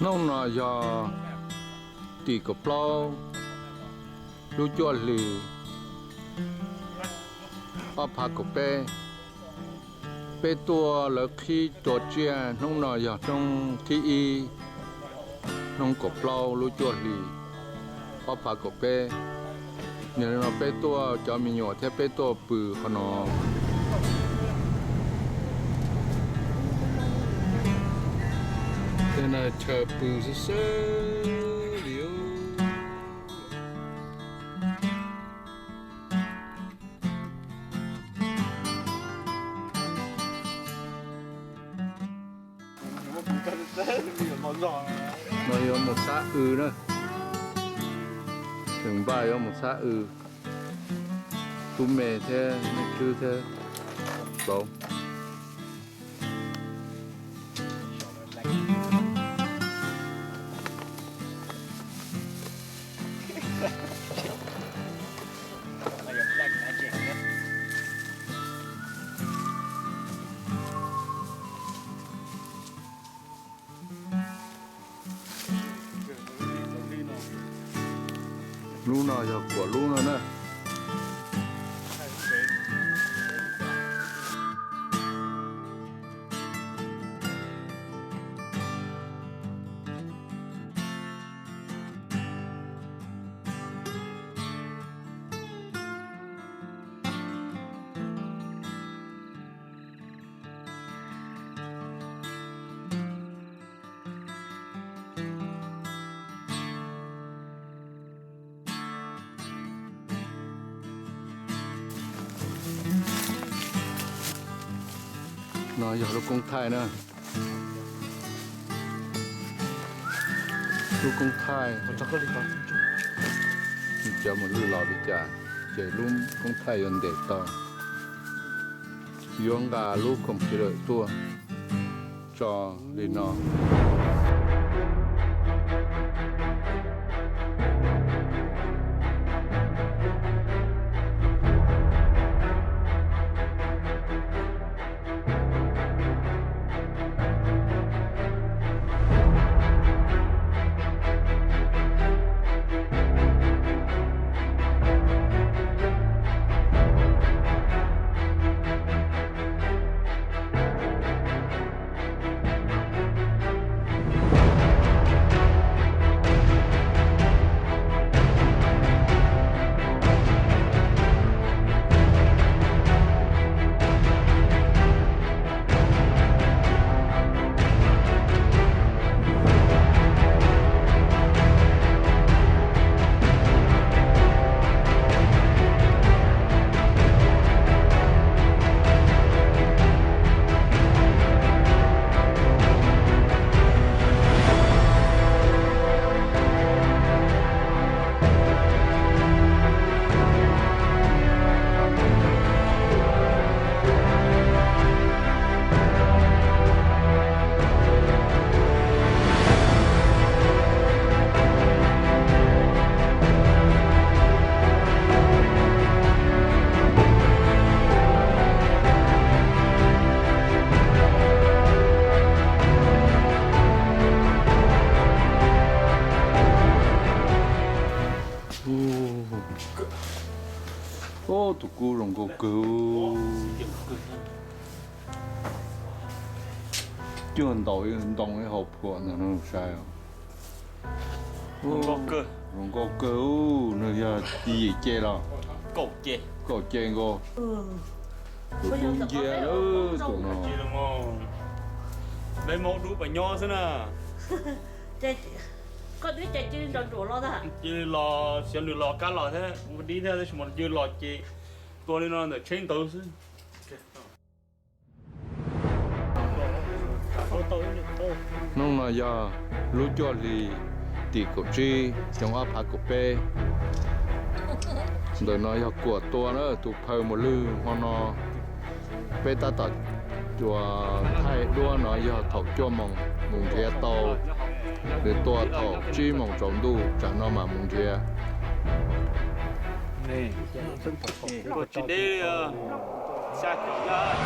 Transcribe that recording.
Hnub no yog tim kaum plaub lub cuaj hlis ob phav kaum peb. Peb tuaj lawv qhib tua tsiaj, hnub no yog hnub thib ib, hnub kaum plaub lub cuaj hlis ob phav kaum peb. Yog li no peb tuaj cov me nyuam thiab peb tuaj pw qhov no. Tej no chaw pw xwb xwb li. No yuav mus txhab w na. Tseem npaj yuav mus txhab w. Tub me thiab me khwb thiab plauv. Lub no yog kuam lub no na. No yog lub koob thaij na. Lub koob thaij, cov mus lwj los li cas ces lub koob thaij yuav ntes tau. Yuav nqa lub khoom kiv lawm tuaj tso li no. Tus kub zoo nkauj kawg. Cuag ntaus ntoo ib hauv phuam ntag no saib. Zoo nkauj kawg, nws yog yim ce los? Kaum ce nkaus. Tus dub nciab lawm tus no. Peb Hmoob dub pas nyob xwb na. Koj twb ces cia li nrog nruam los ntag. Cia li los, xyov nws los kab los thiab ua dib thiab, tab sis mas cia li los ces tua li no ntawm tsheb ntawd xwb. Hnub no yog lub cuaj hlis tim kaum tsib xyoo ob phav kaum peb. Ntawm no yog kuam tua na, tus phaw mus lwj hmo no. Peb tab tom cuas thaij duab no yog thaum cuaj moos mus nrhiav tau, nws tua thaum tsib moos tsaus ntuj, tsam no mam mus nrhiav. Tsis deb li, xya caum yaj.